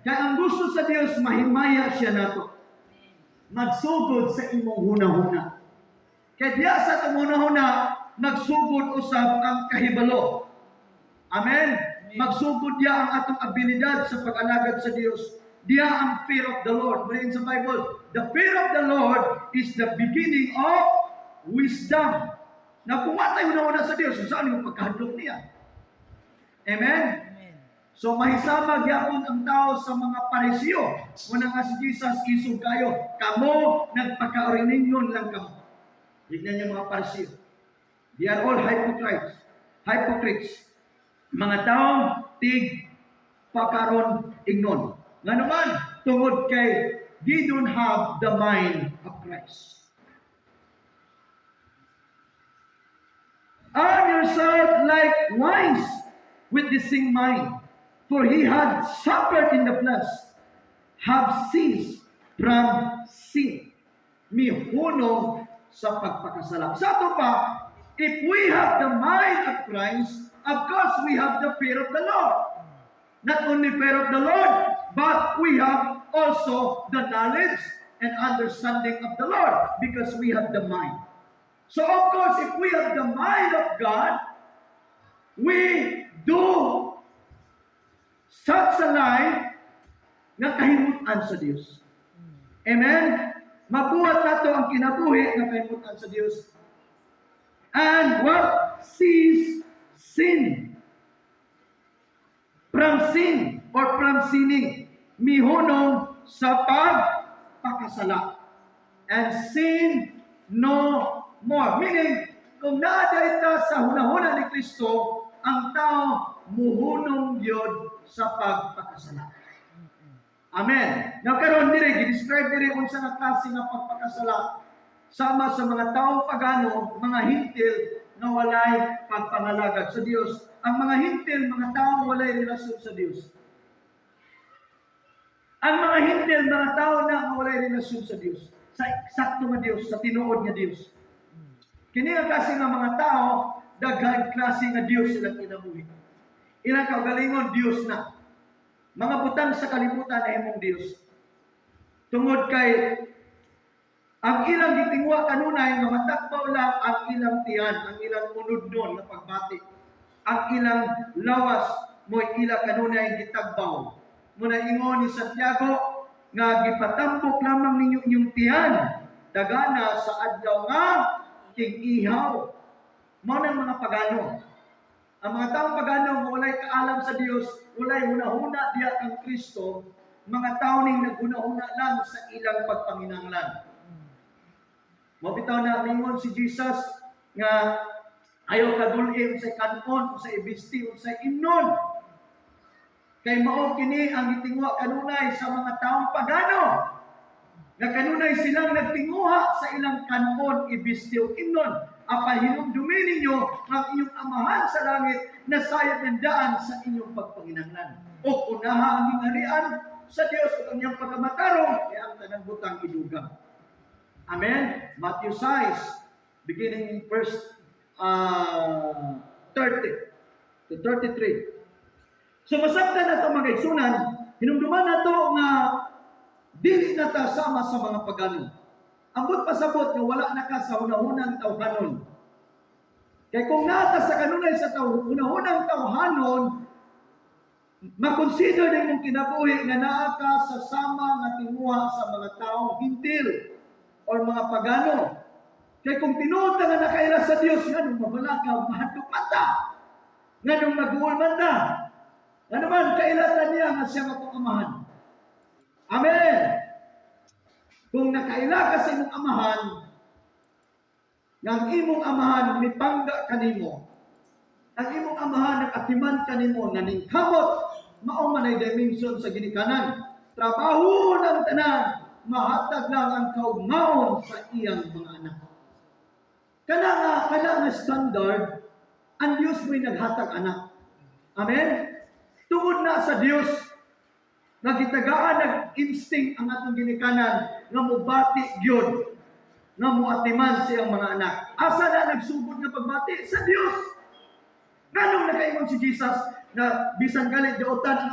Kaya ang gusto sa Dios, mahimaya siya nato. Magsugod sa imong hunahuna. Kaya diya sa atong hunahuna, magsugod usab ang kahibalo. Amen? Magsugod diya ang atong abilidad sa pag-alagad sa Dios. Diya ang fear of the Lord. Muna sa Bible, the fear of the Lord is the beginning of wisdom. Na kung wa tay hunahuna sa Dios, saan yung pagkahadlok niya? Amen? Amen. So mahisama gyapon ang tao sa mga Pariseo. Muna nga si Jesus isog kayo. Kamo nagpakaoriningon lang kamo. Tignan niyo mga Pariseo. They are all hypocrites. Hypocrites. Mga taong tig pakaron ingnon. Nga naman, tungod kay they don't have the mind of Christ. Arm yourself likewise with the same mind. For he had suffered in the flesh, have ceased from sin. Mihunong sa pagpakasala. Sa ato pa, if we have the mind of Christ, of course we have the fear of the Lord. Not only fear of the Lord, but we have also the knowledge and understanding of the Lord because we have the mind. So of course, if we have the mind of God, we do such a life nga kahimutan sa Dios. Amen? Mabuhat nato ang kinabuhi nga kahimutan sa Dios. And what? Cease sin. From sin or from sinning. Mihunong sa pagpakasala. And sin no more. Meaning, kung naa diay ta sa hunahuna ni Kristo, ang tao muhunong gyud sa pagpakasala. Amen. Nga karon dire gi-describe dire unsa nga klase nga pagpakasala sama sa mga taong pagano, mga Hentil nga walay pagpangalagad sa Dios. Ang mga Hentil, mga taong walay relasyon sa Dios. Ang mga Hentil, mga tao na nga walay relasyon sa Dios, sa eksakto nga Dios, sa tinuod nga Dios. Kini nga klase nga mga tao, daghan klase nga Dios silang kinabuhi. Ilang kaugalingon Dios na. Mga butang sa kalibutan na imong Dios. Tungod kay ang ilang gitingwa kanunay nga matakbaw lang ang ilang tiyan, ang ilang unudnon nga pagbati. Ang ilang lawas mo'y ila kanunay gitagbaw. Muna ingon ni Santiago nga gipatambok lamang ninyo inyong tiyan dagana sa adlaw nga king-ihaw. Mao nang mga pagano. Ang mga taong pagano nga walay kaalam sa Dios, walay hunahuna diya kang Kristo, mga tao ning naghunahuna lang sa ilang pagpanginanglan. Mao bitaw na mingon si Jesus nga ayaw kadul-i sa kanon, sa ibisti, sa imnon. Kay mao kini ang gitingwa kanunay sa mga taong pagano. Nga kanunay silang nagtinguha sa ilang kanon, ibisti ug imnon. Apan hinumdumi ninyo ang inyong Amahan sa langit na sayad ng daan sa inyong pagpanginanglan. O unaha ang gingharian sa Dios ug ang iyang pagkamatarong, kay ang tanang butang idugang. Amen? Matthew 6, beginning in verse 30 to 33. So masabtan nato, mga igsunan, hinumduman nato nga dili na ta sama sa mga pagano. Ambot pasabot nga wala na ka sa hunahunang tawhanon. Kay kung naa ta sa kanunay sa hunahunang tawhanon, makonsider nimong kinabuhi nga naa ka sa sama nga tinguha sa mga taong Hentil or mga pagano. Kay kung tinuod ta nga nakaila sa Dios, nganong mabalaka, mahadlok man ta? Nganong maguol man ta? Nga naman, kaila ta niya nga siya atong Amahan. Amen! Kung nakaila ka sa imong amahan, nga ang imong amahan mipangga kanimo, ang imong amahan nag-atiman kanimo, naningkamot, mao man ay dimension sa ginikanan. Trabaho ng tanan, mahatag lang ang kaugmaon sa iyang mga anak. Kana nga standard, ang Dios mo'y naghatag anak. Amen? Tungod na sa Dios, nga gitagaan nag instinct ang atong ginikanan nga mobati gyud, nga moatiman siyang mga anak. Asa na nagsugod nga pagbati? Sa Dios. Nganong nakaingon si Jesus na bisan galit dautan ang